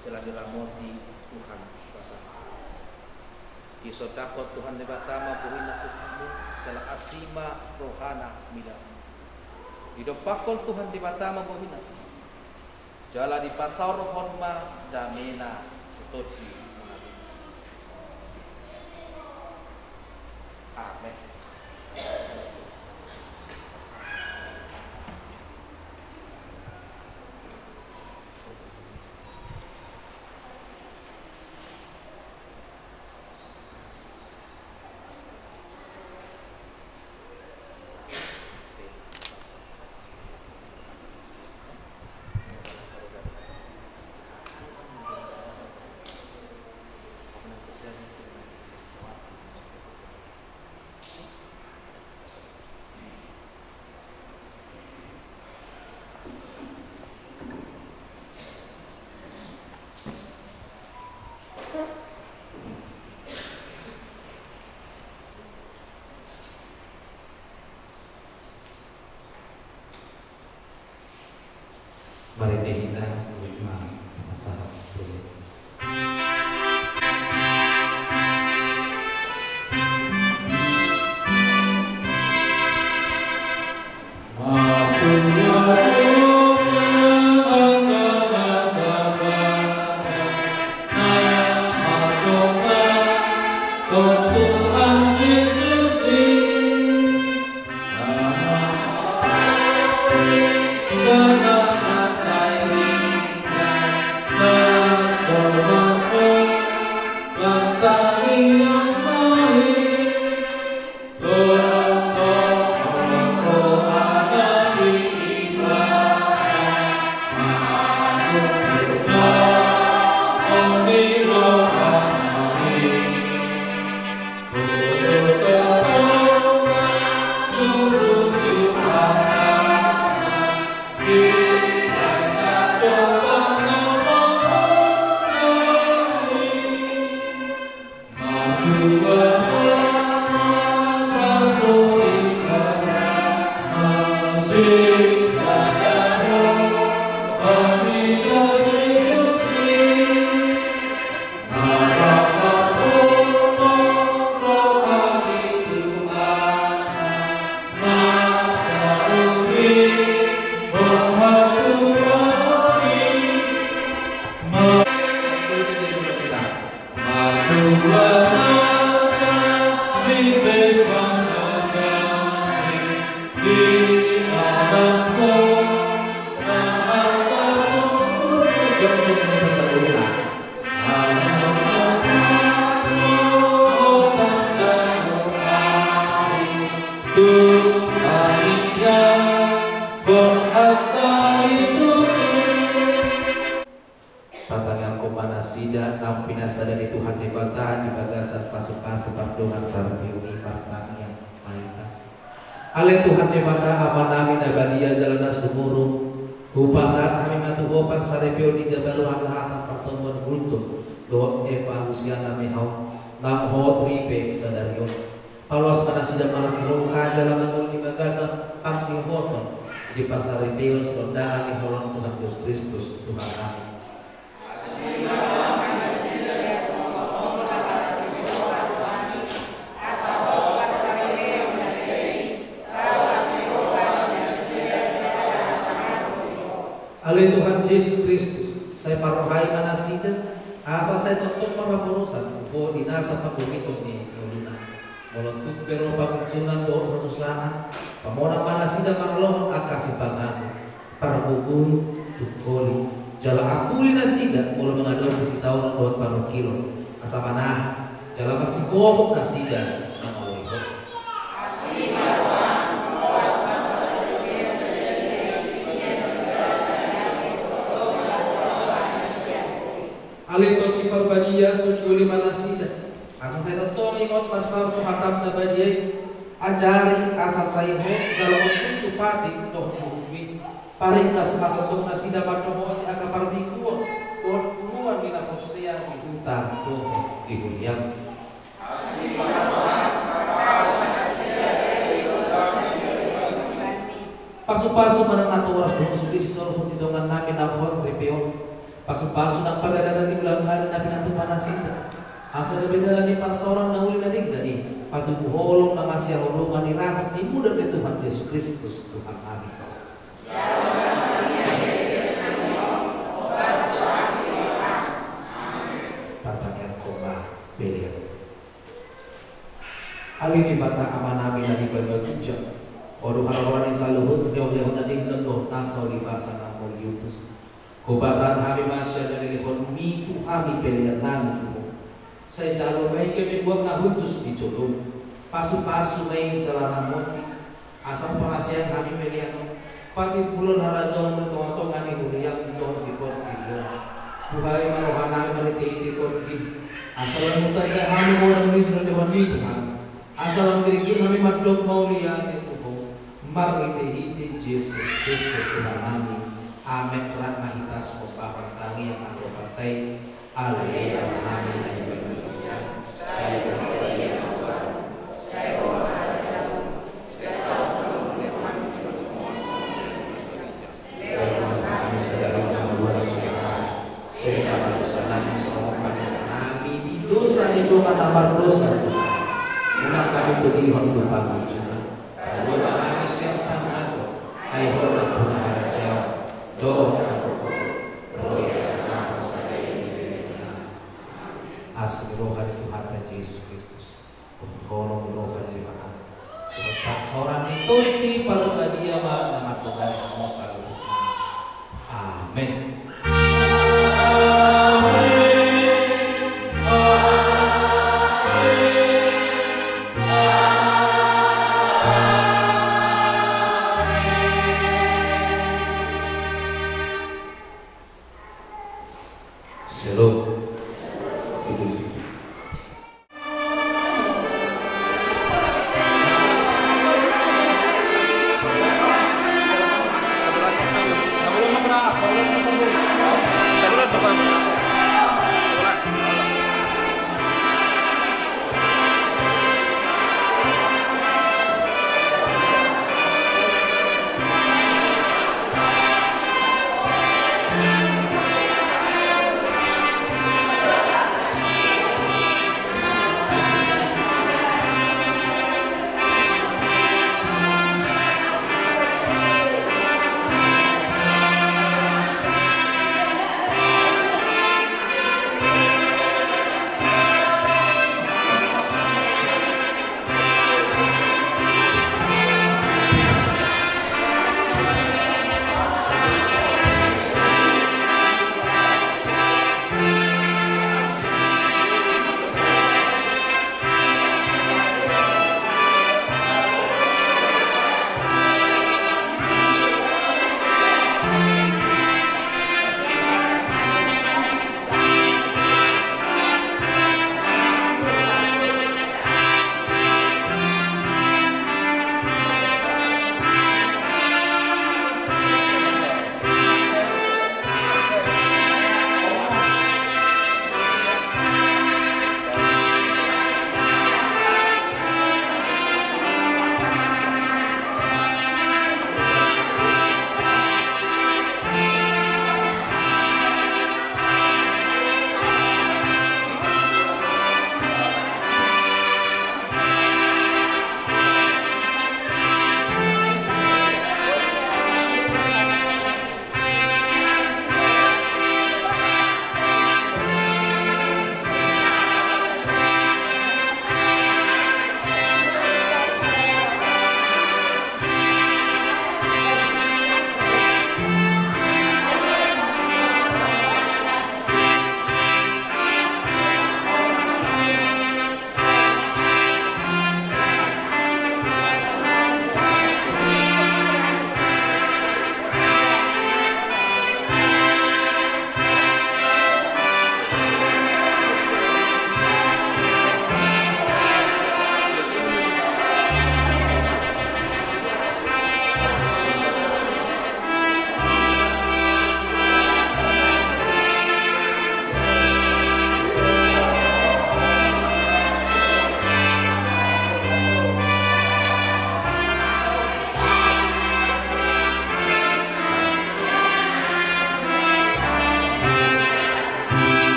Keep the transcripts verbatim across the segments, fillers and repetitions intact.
Jala diramoti Tuhan Debata. Disondangkon Tuhan Debata ma bohina tu hamu, jala asi ma rohana mida. Didompakkon Tuhan Debata ma bohina, jala dipasaorhon ma damena tu tondi. Amen. Marende hita, ma pasahat. Tatangiangkon ma nasida naung pinasada ni Tuhan Debata di bagasan pasupasu pardongansaripeon i. Martangiang ma hita. Ale Tuhan Debata, Amanami na badia jala na sumurung, hupasahat hami ma tu Ho pansaripeon ni jabaru hasahatan partondion Hultum dohot Eva Lusiana Mehaut, naung hot ripe sadari on. Paloas ma nasida marnida roha jala mangolu di bagasan parsihohoton di pansaripeon sitondangan ni holong Tuhan Jesus Kristus Tuhannami. Ale Tuhan Jesus Kristus, sai parrohai ma nasida, asa sai tongtong marhaposan tu Ho di nasa pandomiton ni ngoluna. Molo tung pe ro pangunjunan dohot hasusaan, pamonang ma nasida mangaloho angka sipanganon, pargogoi, tungkoli, jala angkuli nasida molo mangadopi sitaonon dohot parungkilon, asa manahan jala marsikokoh nasida mangoloi Ho. Ale Tondi Parbadia, sungkuli ma nasida, asa sai tongtong ingot marsaor tu hataM na badia i. Ajari asa sai hot jala martutu patik dohot guru i. Paringkas ma tongtong nasida mandohoti angka parbingkuon dohot punguan ni na porsea di huta dohot di huria. Pasupasu ma nang natoras dohot sude sisolhot di dongannami na hot ripe on. Pasupasu nang pardalanan ni ulaon na pinatupa nasida, asa gabe dalan ni parsaoran na uli na denggan i, patubu holong na masihaholongan di rahut ni muda ni Tuhan Jesus Kristus Tuhan nami. Tantangianghon ma pelean. Ale Debata Amanami na di banua ginjang, Ho do haroroan ni saluhut siaulehon na denggan dohot nasa ulibasan na mauliutus. Hupasahat hami ma sian na nilehonMi tu hami pelean nami tu Ho. Sai jalo ma i gabe goar na hushus di jolom. Pasupasu ma i jala ramoti, asa huparhaseang hami pelean on patimbulon harajaonMu di tongatonga ni huriaM dohot di portibi on. Buhai ma roha nami marhitehite TondiM, asa lam hutanda hami godang ni joloan ni Tuhan. Asa lam girgir hami mandok mauliate tu Ho, marhitehite Jesus Kristus Tuhan nami. Amen. Rap ma hita sipompa tangiang angka partai. Ale Amanami na di banua ginjang, sai Sesa ma dosanami songon panesanami di dosa ni dongan na mardosa. Unang hami togihon tu pangunjunan, palua ma hami sian pangago, ai Ho do nampuna harajaon dohot hagogoon, mauliate songon i ma di lelengna. Asi ni roha ni Tuhanta Jesus Kristus, dohot holong ni roha ni Debata, dohot parsaoran ni Tondi Parbadia ma na mandongani hamu saluhutna. Amen. Shalom.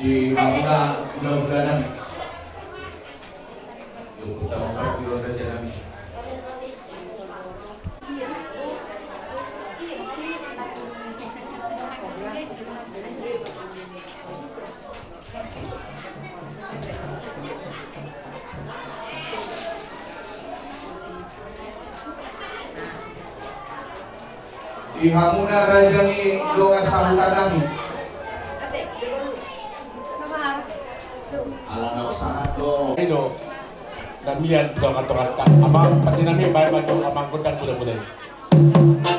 Di hamuna hulahula nami. Di hamuna hulahula nami. Di hamuna raja ni dongan sahuta nami. Ala na sahat do. Ido. Damian dongan-dongan ta. Amang pati nami baen ma jo amang gondang muda-muda i.